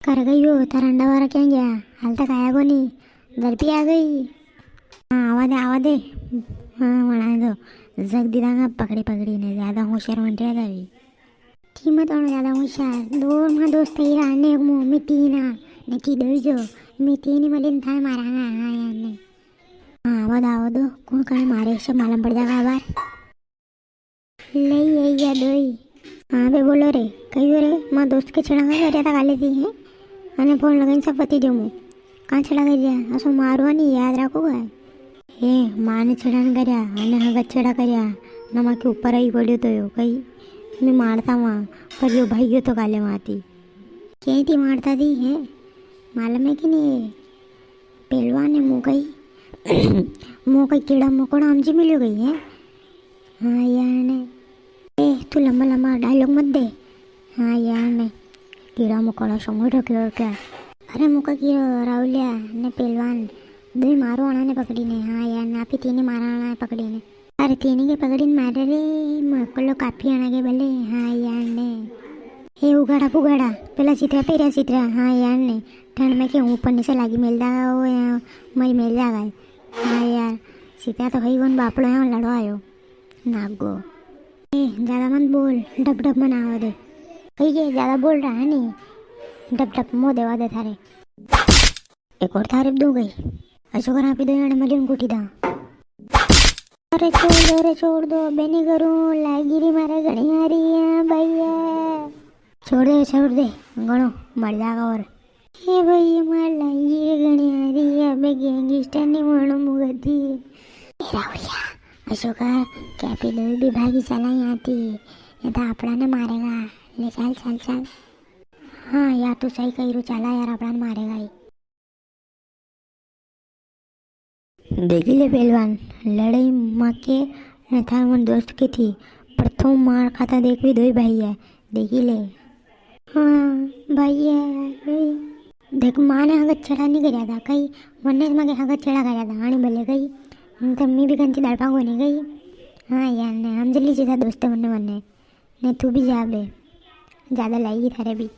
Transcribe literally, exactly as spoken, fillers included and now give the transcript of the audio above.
कर गई हो, तारा अंडा वारा क्या गया? हाल तक आया कोनी, घर पे आ गई। हाँ, आवा दे, आवा दे। हाँ, वणा दो, जग दी दांगा पकड़ी पकड़ी ने, ज्यादा होशियार बन रहा था अभी। थी मत होना ज्यादा होशियार, दो मां दोस्त ही रहा ने, एक मुंह में तीन आ, ने थी दो जो, मैं तीन ही मलिन था मारा, हाँ, हाँ, यार ने। हाँ, आवा दो, आवा दो, कौन कने मारे, सब मालूम पड़ जाएगा बार। ले आई या दोई। हाँ बे, बोलो रे, कई हो रे? मां दोस्त के छेड़ा का करिया था काले थी, हैं? अने फोन लगाइन सब बती दो मु। कां छेड़ा करिया? असो मारवा नी, याद रखो भाई। हे, मां ने छेड़ा न करिया, अने हगत छेड़ा करिया, ना मां के ऊपर आई पड़ियो तो यो कई, मैं मारता वहाँ, पर यो भाई यो तो काले वहाँ थी। के थी मारता थी, हैं? मालूम है कि नहीं? पहलवान ने मु कई, मु कई कीड़ा मकोड़ा हमजी मिलियो गई है। हाँ यार ने। ए, तू लंबा लंबा डायलॉग मत दे। हाँ यार ने। कीड़ा मकोड़ा समझ रखे हो क्या? अरे मु कई कीड़ो राहुलिया ने पहलवान, दो ही मारो आना ने पकड़ी ने। हाँ यार ने, आप ही तीन ही मारा आना ने पकड़ी ने। अरे तीन ही के पकड़ी ने मारे रे, मु अकेलो काफी आना के भले। हाँ यार ने। हे उगाड़ा पुगाड़ा, पेला चित्रा पेरा चित्रा। हाँ यार ने। ठंड में के ऊपर नीचे लागी मिल जागा वो या मरी मिल जागा। हाँ यार, सीता तो हई कोन बापड़ो यहाँ लड़ो आयो। नागो। ए, ज्यादा मत बोल, डब डब मना आवा दे। कई के ज्यादा बोल रहा है नहीं, डब डब मो देवा दे थारे। एक और थारे दूं गई। असो करा पे दो याने मलिन कुटी दा। अरे छोड़ दो, अरे छोड़ दो, अबे नहीं करूं, लागी री मारे घणी आ रही है भैया। छोड़ दे, छोड़ दे, घणो मर जागा और। ए भाई, मार लागी रे घणी आ रही है, अबे गैंगस्टर नहीं मानो मुगती। ए राहुलिया, अशोका, क्या पी दो भी भागी चला यहाँ थी, ये तो आपड़ा ने मारेगा। ले चल, चल, चल। हाँ यार, तू सही कही रू, चला यार, आपड़ा ने मारेगा ही। देखी ले पहलवान, लड़ाई मां के ने थारे मन दोस्त की थी, पर थो मार खाता देख भी दो ही भाई है। देखी ले। हाँ, भाई है, भाई। देख, मां ने हगत छेड़ा नहीं करिया था, कई वन्ने मां के हगत छेड़ा करिया था, आनी भले गई, नहीं तो मैं भी कंची दड़पा को नहीं गई। हाँ यार, ने हम जल्दी सीधा दोस्त वन्ने वन्ने, ने तू भी जा बे, ज्यादा लाएगी थारे भी।